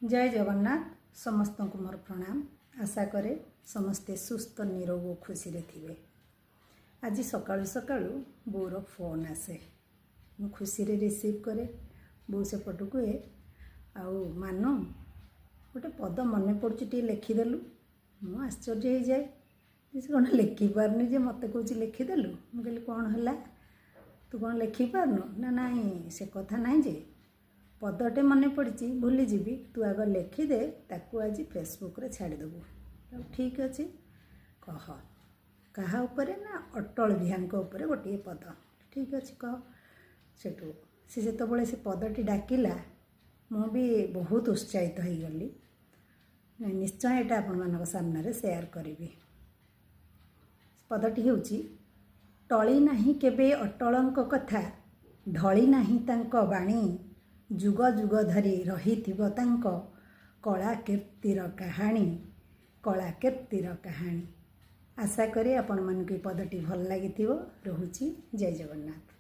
ଜୟ ଜଗନ୍ନାଥ। ସମସ୍ତଙ୍କୁ ମୋର ପ୍ରଣାମ। ଆଶା କରେ ସମସ୍ତେ ସୁସ୍ଥ, ନିରୋଗ ଓ ଖୁସିରେ ଥିବେ। ଆଜି ସକାଳୁ ସକାଳୁ ବୋଉର ଫୋନ୍ ଆସେ। ମୁଁ ଖୁସିରେ ରିସିଭ୍ କରେ। ବୋଉ ସେପଟୁ କୁହେ, "ଆଉ ମାନୁ, ଗୋଟେ ପଦ ମନେ ପଡ଼ୁଛି, ଟିକେ ଲେଖିଦେଲୁ।" ମୁଁ ଆଶ୍ଚର୍ଯ୍ୟ ହେଇଯାଏ ଯେ ସେ କ'ଣ ଲେଖିପାରୁନି ଯେ ମୋତେ କହୁଛି ଲେଖିଦେଲୁ। ମୁଁ କହିଲି, "କ'ଣ ହେଲା? ତୁ କ'ଣ ଲେଖିପାରୁନୁ?" "ନା, ନାଇଁ, ସେ କଥା ନାହିଁ ଯେ, ପଦଟେ ମନେ ପଡ଼ିଛି, ଭୁଲିଯିବି, ତୁ ଆଗ ଲେଖିଦେ, ତାକୁ ଆଜି ଫେସବୁକ୍ରେ ଛାଡ଼ିଦେବୁ।" ଆଉ ଠିକ୍ ଅଛି, କହ କାହା ଉପରେ? ନା, ଅଟଳ ବିହାରୀଙ୍କ ଉପରେ ଗୋଟିଏ ପଦ। ଠିକ୍ ଅଛି, କହ। ସେଠୁ ସେ ଯେତେବେଳେ ସେ ପଦଟି ଡାକିଲା, ମୁଁ ବି ବହୁତ ଉତ୍ସାହିତ ହେଇଗଲି। ନିଶ୍ଚୟ ଏଇଟା ଆପଣମାନଙ୍କ ସାମ୍ନାରେ ସେୟାର କରିବି। ପଦଟି ହେଉଛି, ଟଳି ନାହିଁ କେବେ ଅଟଳଙ୍କ କଥା, ଢଳି ନାହିଁ ତାଙ୍କ ବାଣୀ, ଯୁଗ ଯୁଗ ଧରି ରହିଥିବ ତାଙ୍କ କଳା କୀର୍ତ୍ତିର କାହାଣୀ, କଳା କୀର୍ତ୍ତିର କାହାଣୀ। ଆଶା କରେ ଆପଣମାନଙ୍କୁ ଏ ପଦଟି ଭଲ ଲାଗିଥିବ। ରହୁଛି, ଜୟ ଜଗନ୍ନାଥ।